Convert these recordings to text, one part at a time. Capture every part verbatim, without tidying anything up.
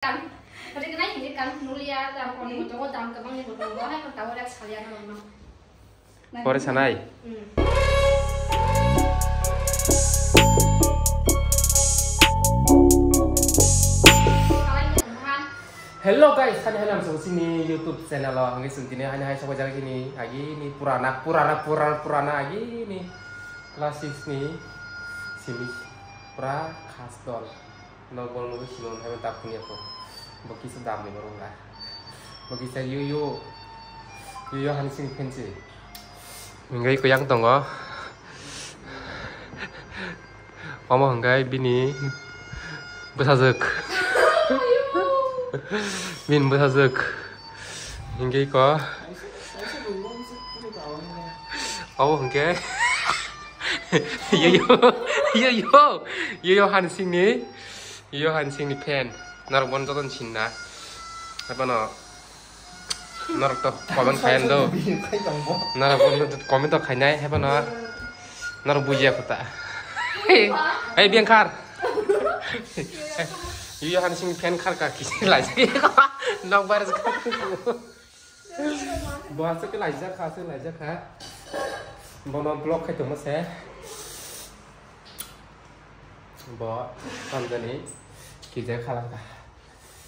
Kan, tadi kena ini kan mulia, tam koni moto, tam kebang ni moto, hai kan tahu dah sekalian orang. Pore sanai. Hmm. Hello guys, hani hani amsa sini YouTube channel o, hingke sini tini hani hai sobo jaga sini, agi ni purana, purana, purana, purana, agi ni class six ni simi pura khas dol. Nok bol nugwi sino hai tak phunukya kho. Bo kisa dam ni borok wngkha. Bo kisa yo yo. Yo yo hani sini phensi. Hingke kuyang tongo. Omo hingke bini bwsajwk. Bini bwsajwk. Hingke ko. Omo hingke. Yo yo. Yo yo. Yo yo hani sini. Yo, Hansing ni fan. Norok bono jotono sinna. Haiphano norok to comment khai do. Norok bono comment to khainai, haiphano norok bujiya kho ta. Hey, hey, bengkhar. Yo, Hansing ni fan khar ka kisi lai. Nok bar. Bo aswk khe laijak kha, aswk laijak kha. Bono block khai tongma se. Bo tamjani kija khalang kha.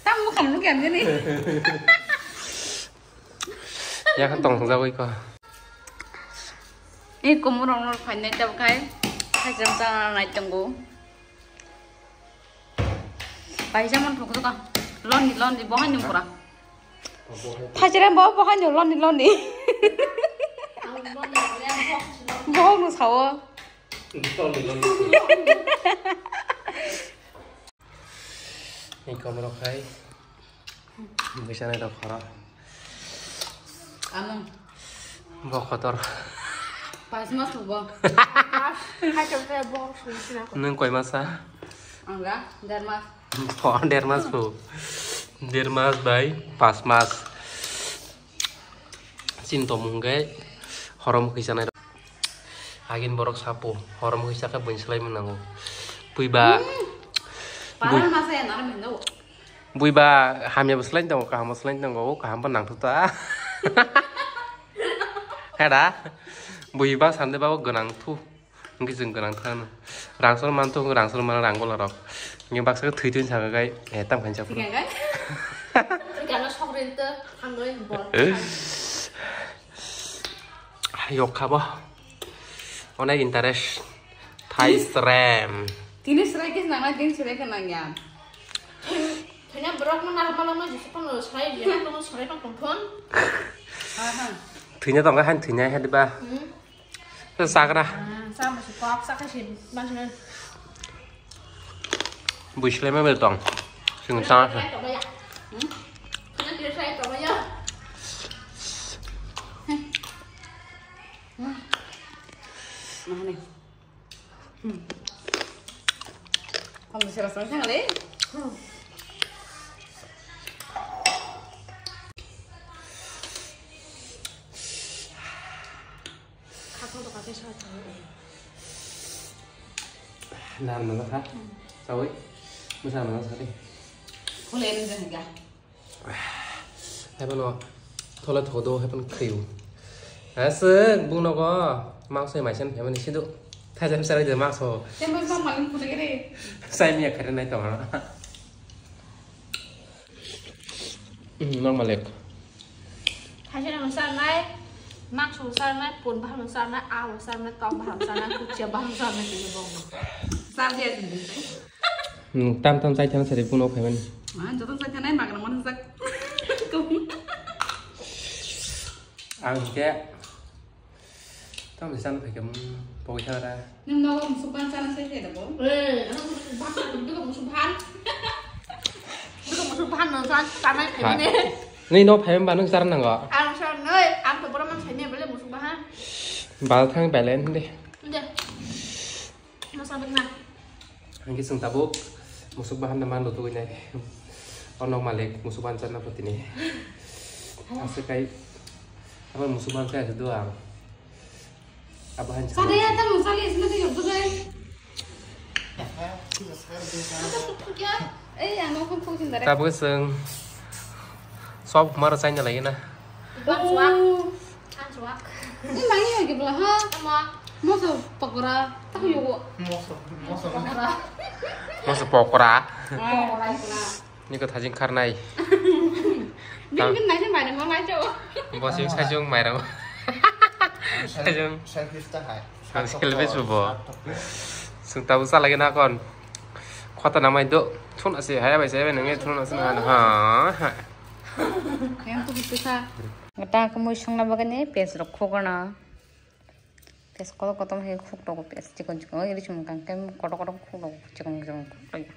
Tam bwkhang nukya jani. Yakha tong jagwi kho. Ni komorok no phainai tabuk khai. Khai jam jam nai tongo. Paisa man thok thok. Loni, loni, bohai nung pura. Thajira bo, bohai nung loni, loni. Bohai nung sao. Loni, loni. Ni komorok khai. Bwsana rok khoro. Amung. Bo kotor. Pas mas bo. Hai chok te bo sung sina ko. Nung koi masa? Anga der mas. Bo der mas bo. Der mas bai pas mas. Chin to mung gai horom kisa nai. Agin borok sapo horom kisa khe buin slai mung nango. Pui ba. Para masa ya nara mendo. Bui ba hamya bo slai tongo, kaham bo slai tongo, o kaham bo nangthu ta. Heda? Bui ba sande ba gwnang thu. Wngkhe chwng gwnang thano. Rang sor man thu, rang sor man rang gola rok. Ngi baksa thwi thwi saka gai, eh, tam khain chapur. Gano sokrin to hamroi bol. Yok kha bo. Onek interest. Thai srem. Tini srem kis nang na, tini srem kis nang ya. Thanya borok no nal malo no jisi pang srai ya, no srai pang tong thon. Aha. Thanya tong ka han thanya he ba. Hmm. To sagra. Ah, sama si pop sa ka si mas na. Buislai ma bel tong. Sing ta. Hmm? Thanya tiri srai to ya. Hmm. Mana ni? Hmm. Kamu bisa rasa macam kali? Hmm. Kakak tu kakak siapa? Nah, mana kah? Sawi, masa mana sekali? Kulen jaga. Haiphano thola thodo haiphano khriu. Aswk bung nogo mangso maisa phaimani sidu. Thaisa bwsarok de mangso. Tei mangso maling phuto gede. Sai miya khaire nai tongo. Hmm, normal ek. Thaisa no sarnai, mangso sarnai, pun bahal no sarnai, aw sarnai, kok bahal sarnai, kuchia bahal sarnai tini bong. Sar dia sendiri. Hmm, tam tam chai thang sari puno phaiman. Ah, joto chai thanai magra man jak. Ang ke tam san phai ke poi thara. Nung nogo musuk ban sana sai thai dabo. Eh, ano musuk ban, duga musuk ban. Duga musuk ban no san, sana phai ne. Ni no phai ba nung sar nango. Ang san noi, ang to boro man sai ne bele musuk ban. Bal thang belen de. De. Masa bek na. Hingke chwng tabuk musuk bahan no man tugui nai. Ono malik musuk bahan charna pho tini. Aswk kai abo musuk bahan kai aswk do ang. Abo han. Sada ya tam musali isme to yobdo gai. Ei, ang nokha phuk sin dare. Tabuk chwng sob maro chaina lagi na. Ang suak. Ang suak. Ini mangi lagi bela ha. Tamo. Moso pokora. Tak yugo. Moso, moso. Pokora. Moso pokora. Pokora itu na. Ini kau thajing karnai. Bin bin nai sen bai mo mai jo. Bosing sajung mai ramo. Sajung. Selfish ta hai. Selfish bo. Sung tabu sa lagi na kon. Khota namai do, thun ase, haya bai se, bai nang thun ase na, ha, ha. Yang tu gitu sa. Ngata aku mau sung na bagani, pes rok khogana. Pes kotor kotor hai khuk togo, pes chikon chikon, iri sum kang kem kotor kotor khuk togo, chikon chikon khuk togo.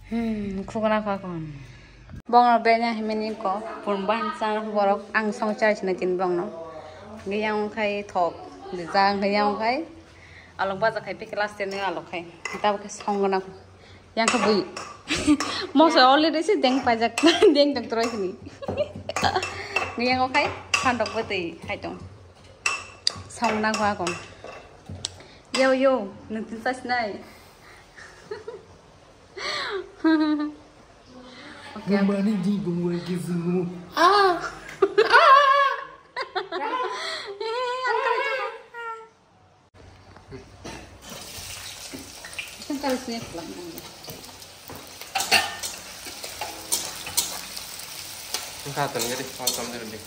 Hmm, khugana kha kon. Bongno benya himeni ko, pun ban char borok ang song char sina tin bongno. Ngi yang khai thok, di jang ngi yang khai. Alok baja khai peke last ni alok khai. Tabuk khe song gana. Yang khe bui. Moso already se deng pajak, deng deng troi sini. Ni yang khai phandok betei khai tong. Song na gwa kon. Yo yo, nung tin sas nai. Okay. Gumani di gumwe ke zumu. Ah. Ang kali tu. Ang kali sini pulang. Ang kali tu ni, ang kali tu ni. Ang kali tu ni.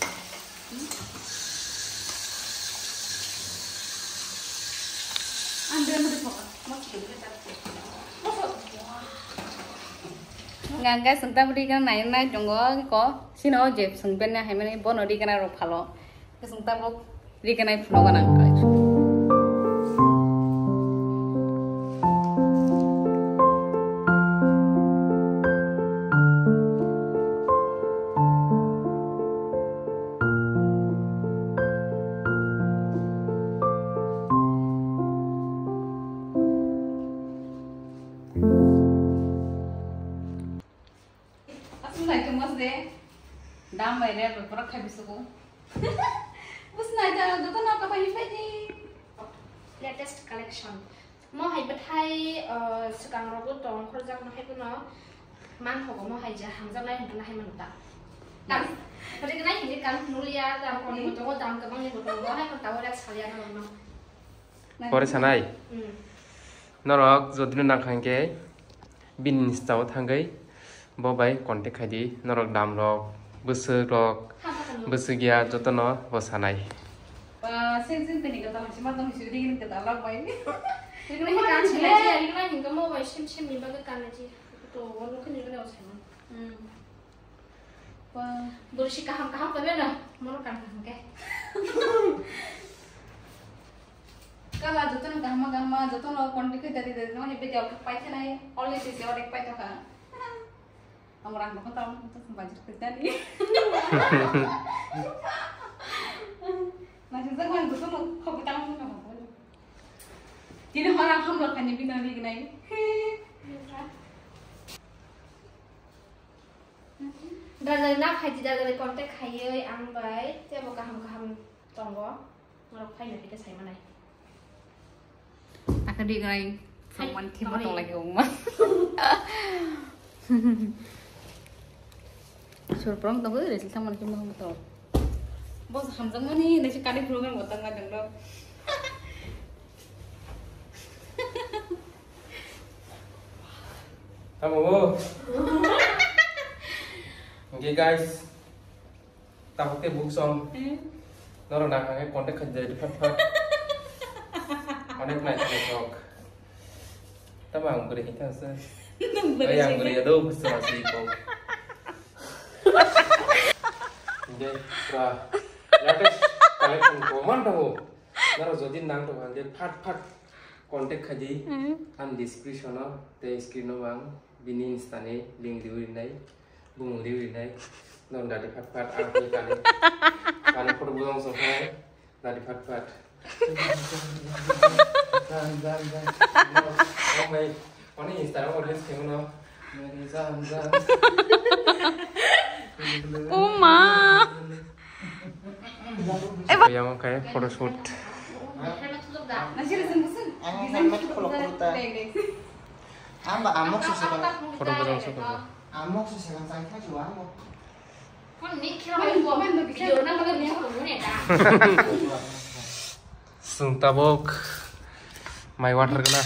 Nga guys, ang tabri kan nai nai jongo ko. Sino je sung ben na hai mani bono ri kana ro phalo. Kasung tabuk riganai phunuk gwnang khlai. Aswk naitugma se de. Dam bai rep bai pura khai bisugo. Bus naitugma joto no kapai ni phaidi. Latest collection. Mo hai bwthai, uh, swkang rogo tong khorjak no hai bono man thogo mo hai je hamjak nai hwnkhana hai mano ta. Kam, rignai hini kam nulia dam koni bo tongo dam kwbang ni bo tongo hai ko tawo rek salia no no. Pore sanai? Hmm. Norok jodi no nang kha hwnkhe bini Insta o thangwi bo bai contact khai di. Norok dam rok, bwswk rok, bwswk ya joto no bo sanai. Ba, sing sing tini kata masi ma tong si ring ring kata lak bai. Ring ring kan si lai ya, ring ring kan mo bai sim sim ni baga kan ji. To wo no kan ni kan o sai ma. Hmm. Wah, borsi kaham kaham kami ada, mono kaham kaham ke. Kala joto no kaham kaham, joto no contact ke dari dari no hebe jawab pai thanai, always is your pai to ka. Ang rang ko tam ko tam budget ke tadi. Masih zaman joto no kau kita mau kaham. Tini orang ham lo kan ni bina bina. Dajali na phaidi, dajali contact khaiwi ang bai tebo kaham kaham tongo, norok phaina hwnkhe sai manai. Aka di gnai hai, samman thima tong lagi ongma. Surprong tongo, resi samman thima tongo. Bos hamjakmani nasi kani program gotang ma dong do. Tamo bo. Oke guys. Tabuk te buk song. Hmm. Noro na khange contact khai jai phat phat. Onek nai thok. Tamo ang bwrwi hita se. Nung bwrwi. Ai ang bwrwi ado bwsa si ko. Inde pra. Latest collection ko man tamo. Noro jodi nang to hande phat phat contact khai di. Hmm. Ang description o te screen o ang bini Insta ni link riwi rinai, bumung riwi rinai. Non dadi phat phat ang ni kani, kani photo bulong so hai dadi phat phat. Jan jan jan. Oh my. Oni Instagram o reels kemo no. Meri jan jan. Uma. Yang kaya photoshoot. Ang helmet khulok ta. Design khulok ta. Ang ba amok se sekang. Photo bojang se photo. Amok se sekang chai kha chuwa amok. Sung tabok mai water gana.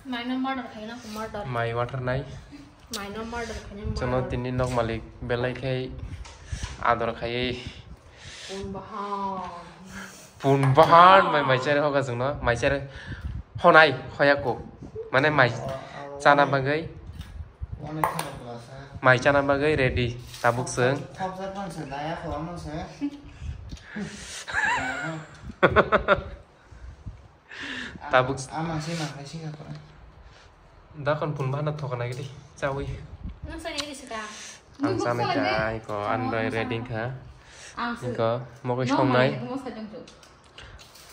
Mai no murder khaina ko murder. Mai water nai. Mai no murder khaina murder. Chono tini nok malik belai khai ador khai. Pun bahan. Pun bahan mai mai chare hoga jengno mai chare honai hoya ko. Mane mai chana bagwi. Mai chana bagwi ready tabuk sung. Tabuk. Amang sima khai sika ko. Dakhon pun bahana thokana gidi chawi. Nang sani gidi sika. Ang chana ka iko andoi ready kha. Ang sung. Iko mokai songnai.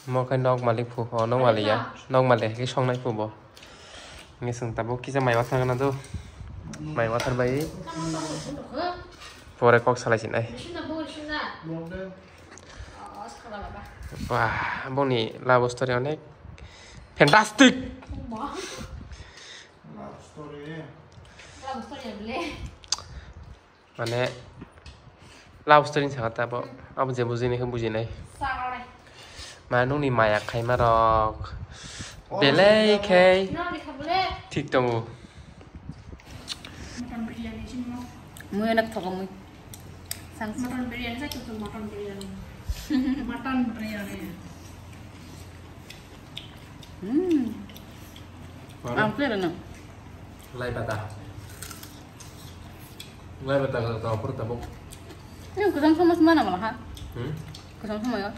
Mokai nok malik phu ho nok malik ya. Nok malik ke songnai phu bo. Ngi sung tabuk kisa mai wathar gana do. Mai wathar bai. Pore kok salai sinai. Wah, boni love story onek fantastic. Mane love story ni sakha abo abo je bujini khe bujinai. Mane nungni maya khaima rok belai khe thik tongo. Mui onek thogo mui. Sang mutton biryani sa kito mutton biryani. Mutton biryani. Hmm. Ang clear na. Lai pata. Lai pata ka ka pur tabok. Ini kusang sama semana malah ha? Hmm? Kusang sama ya.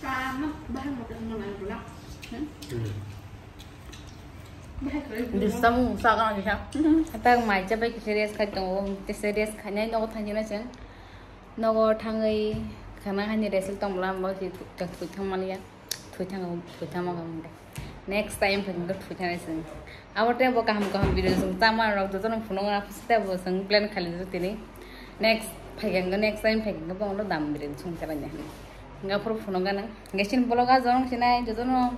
Sama bahan mutton mana pula? Hmm? Hmm. Disam sa ka ni sa. Ata mai cha bai kisi rest khai tongo. Tese rest khai nai nogo thang jina chen. Nogo thangwi khana hani rest tong bla mo si thang maliya. Thui thang thui thang ma. Next time phai ko thui thang chen. Abo te bo kaham kaham video sung tama rok joto no phunung na phusita bo sung plan khali tini. Next phai next time phai bo dam video sung tara nya. Nga phuru phunung gana. Ngesin vlog a jorong sinai joto no.